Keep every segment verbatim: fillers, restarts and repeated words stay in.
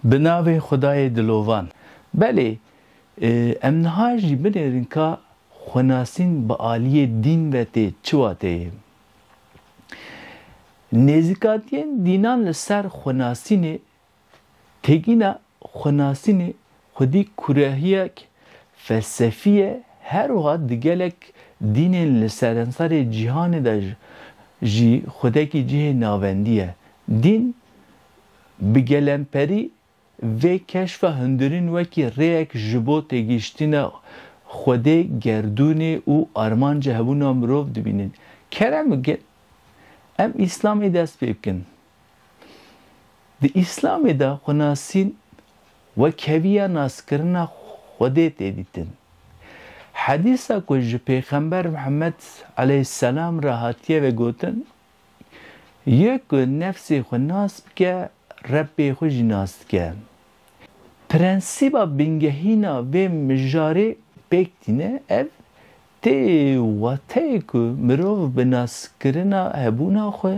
Bi navê Xwedayê dilovan. Belê, e, em niha jî binêrin ka xwenasîn bi aliyê dîn ve tê çi wateyê. Nêzîkatiyên dînan li ser xwenasînê, têgîna xwenasînê xwedî kurehiyek felsefî ye, her wiha di gelek dînên li serensarê cîhanê de jî xwedekî cihê navendî ye. Dîn bi gelemperî vê keşfa hundirîn wekî rêyek ji bo têgihiştina Xwedê, gerdûnê û armanca hebûna mirov dibînin. Kerem bikin, em Îslamê dest pê bikin. Di Îslamê de xwenasîn wek heviya naskirina Xwedê tê dîtin. Hedîsa ku ji Pêxember Mihemed aleyhisselam re hatiye vegotin, yê ku nefsê xwe nas bike, Rebbê xwe jî nas dike. Prensîba bingehîna vê mijarê pêk tîne, ev tê wateyê ku mirov bi naskirina hebûna xwe,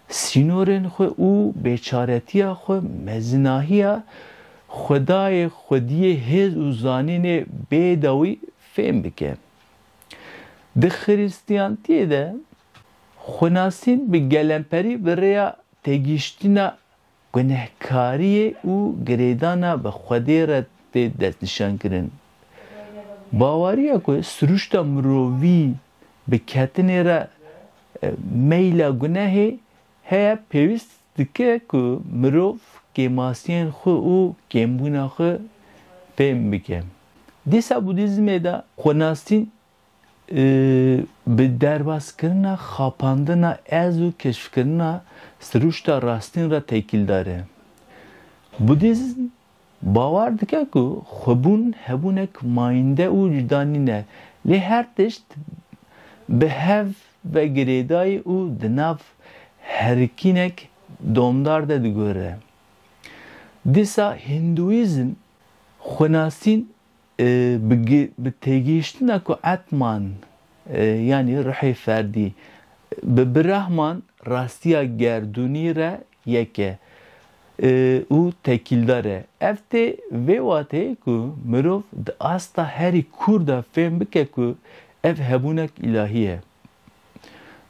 sînorên xwe û bêçaretiya xwe, mezinahiya Xwedayê xwediyê hêz û zanînê bêdawî fêm bike. Di Xirîstiyantiyê de xwenasîn bi gelemperî bi rêya têgihiştina gunehkariyê û girêdana bi Xwedê re tê destnîşankirin. Baweriya ku sirûşta mirovî bi ketinê re, e, meyla gunehê heye, pêwîst dike ku mirov kêmasiyên xwe û kêmbûna xwe fêm bike. Dîsa Budîzmê de xwenasîn, e, bi derbaskirina xapandina ez û keşfkirina sirûşta rastîn re tekîldar e. Budîzm bawer dike ku xwebûn hebûnek mayînde û cuda nîne, lê her tişt bi hev ve girêdayî û di nav herikînek domdar de digore. Dîsa Hindûîzm xwenasîn, e, bi gi-, bi têgihiştina ku Etman, e, yanî ruhê ferdî, bi Brahman rastiya gerdûnî re yek e, e, û tekîldar e. Ev tê vê wateyê ku mirov di asta herî kûr de fêm bike ku ev hebûnek îlahî ye.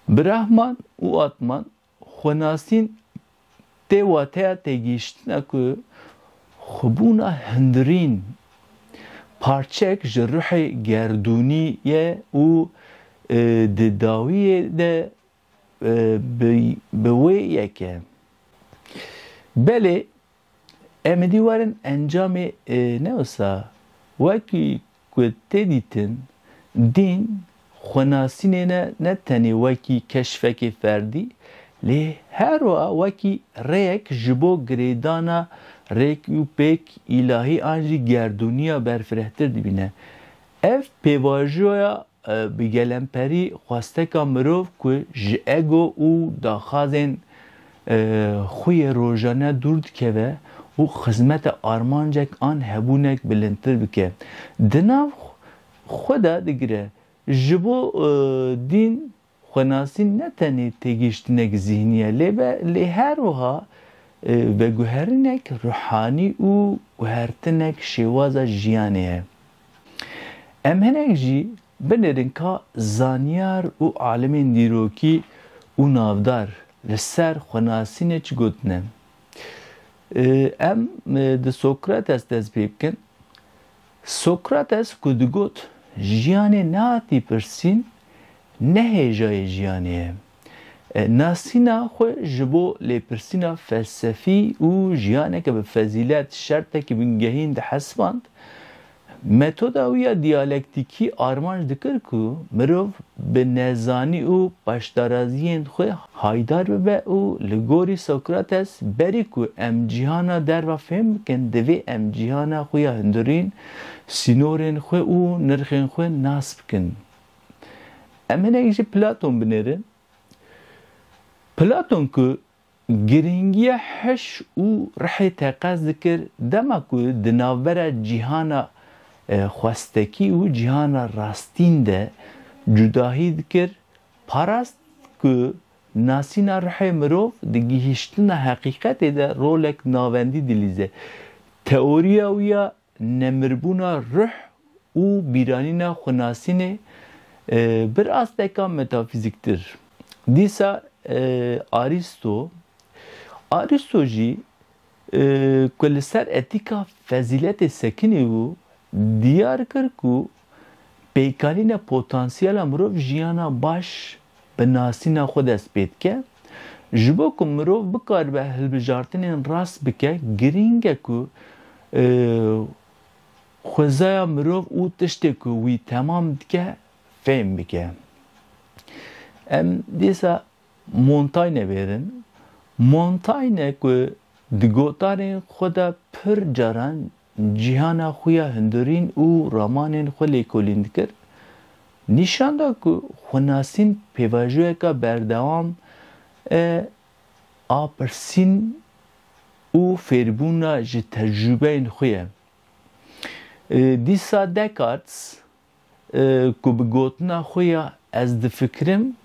Brahman û Atman xwenasîn tê wateya têgihiştina ku xwebûna hundirîn parçeyek ji ruhê gerdûnî ye û, e, di dawiyê de, e, bi, bi wê yek e. Belê, em ê dî werin encamê, e, ne wisa, wekî ku tê dîtin, dîn xwenasînê ne, ne tenê wekî keşfekê ferdî, lê her wiha wekî rêyek ji bo girêdana rêk û pêk îlahî an jî gerdûniya berfirehtir dibîne. Ev pêvajoya, e, bi gelemperî xwesteka mirov ku ji ego û daxwazên, e, xwe yê rojane dûr dikeve û xizmeta armancek an hebûnek bilindtir bike. Di nav xwe de digire. Ji bo, e, dîn xwenasîn ne tenê têgihiştinek zîhnî ye, lê be, lê her wiha, e, veguherînek ruhanî û guhertinek şêwaza jiyanê ye. Em hinek jî binêrin ka zanyar û alimên dîrokî û navdar li ser xwenasînê çi gotine. E, em, e, di Sokrates dest pê bikin. Sokrates ku digot, jiyanê nehatî pirsîn, ne hêjayê jiyanê ye. E, nasîna xwe ji bo lêpirsîna felsefî û jiyaneke bi fezîlet, şertekî bingehîn dihesiband. Metoda wî ya diyalektîkî armanc dikir ku mirov bi nezanî û paşdaraziyên xwe haydar bibe û li gorî Sokrates berî ku em cîhana derva fêm bikin, divê em cîhana xwe ya hundirîn, sînorên xwe û nirxên xwe nas bikin. Em hinek ji Platon binêrin. Platon ku girîngiya hiş û rihê teqez dikir, dema ku di navbera cîhana, e, xwestekî û cîhana rastîn de cudahî dikir, parast ku nasîna rihê mirov di gihîştina heqîqetê de rolek navendî dilîze. Teoriya wî ya nemirbûna ruh û bîranîna xwenasînê, e, bi rasteka metafîzîktir. Dîsa, e, Arîsto, Arîsto jî, e, ku li ser etîka fezîletê sekinî bû, diyar kir ku pêkanîna potansiyela mirov jiyana baş bi nasîna xwe dest pê dike. Ji bo ku mirov bikaribe hilbijartinên rast bike, girîng e ku, e, xwezaya mirov û tiştê ku wî temam dike, fêm bike. Em dîsa Montaigne bêrin. Montaigne ku di gotarên xwe de pir caran cîhana xwe ya hundirîn û ramanên xwe lêkolîn dikir, nîşan da ku xwenasîn pêvajoyeka berdewam e a pirsîn û fêrbûna ji tecrûbeyên xwe ye. E, dîsa Descartes, e, ku bi gotina xwe ya "ez difikirim",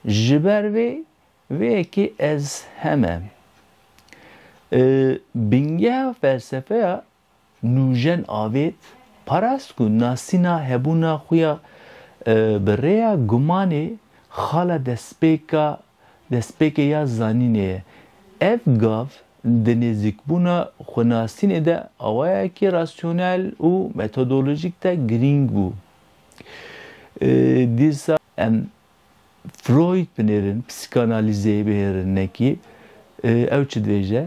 ji ber vê, vê yekê ez heme. E, bingeha felsefeya nûjen avêt, parast ku nasîna hebûna xwe ya, e, bi rêya gumanê xala destpêka, destpêkê ya zanînê ye. Ev gav di nêzîkbûna xwenasînê de awayekî rasyonel û metodolojîk de girîng bû. E, dîsa em Freud binêrin, psîkanalîzê bihêrin nekî, e, ew çi dibêje?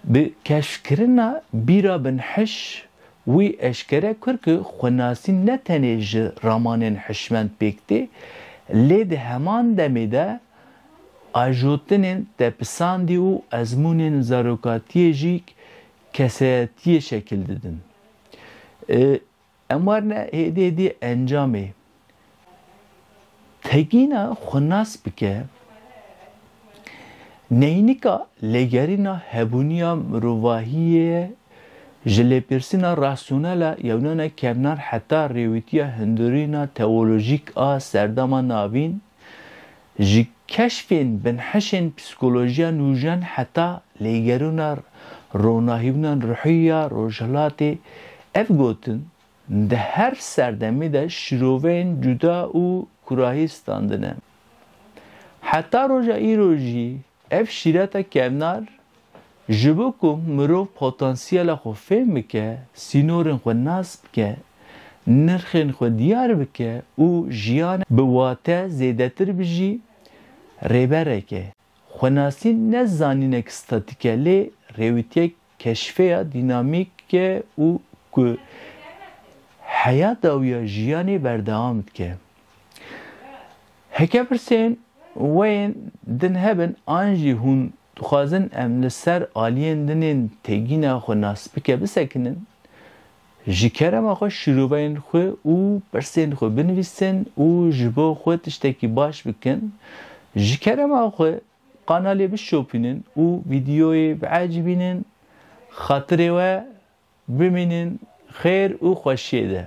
Bi keşfkirina bîra binhiş wî eşkere kir ku xwenasîn ne tenê ji ramanên hişmend pêk tê, lê di heman demê de ajotinên tepisandî û ezmûnên zarokatiyê jî kesayetiyê şekil didin. E, Em warine hêdî hêdî encamê. Tegîna xwe nas bike, neynika lêgerîna hebûniya mirovahiyê ye, ji lêpirsîna rasyonel a yewnane kevnar heta rêwîtiya hundirîna teolojîk a serdema navîn, ji keşfên binhişên psîkolojiya nûjen heta lêgerûna ronahîbûna ruhî ya Rojhilatê, ev gotin, di her serdemê de şîroveyên cuda û kurahî standine. Heta roja îro jî ev şîreta kevnar, ji bo ku mirov potansiyela xwe fêm bike, sînorên xwe nas bike, nirxên xwe diyar bike û jiyan bi wate zêdetir bijî, rêberek e. Xwenasîn ne zanînek statîk e, lê rêwîtiyek keşfê ya dînamîk e û ku heya dawiya jiyanê berdewam dike. Heke pirsên we yên din hebin an jî hûn dixwazin em li ser aliyên din ên tegîna xwe nasbike bisekinin, ji kerema xwe şîroveyên xwe û pirsên xwe binivîsin û ji bo xwe tiştekî baş bikin. Ji kerema xwe kanalê bişopînin û vîdeoyê biecibînin. Xatirê we bimînin xêr û xweşiyê de.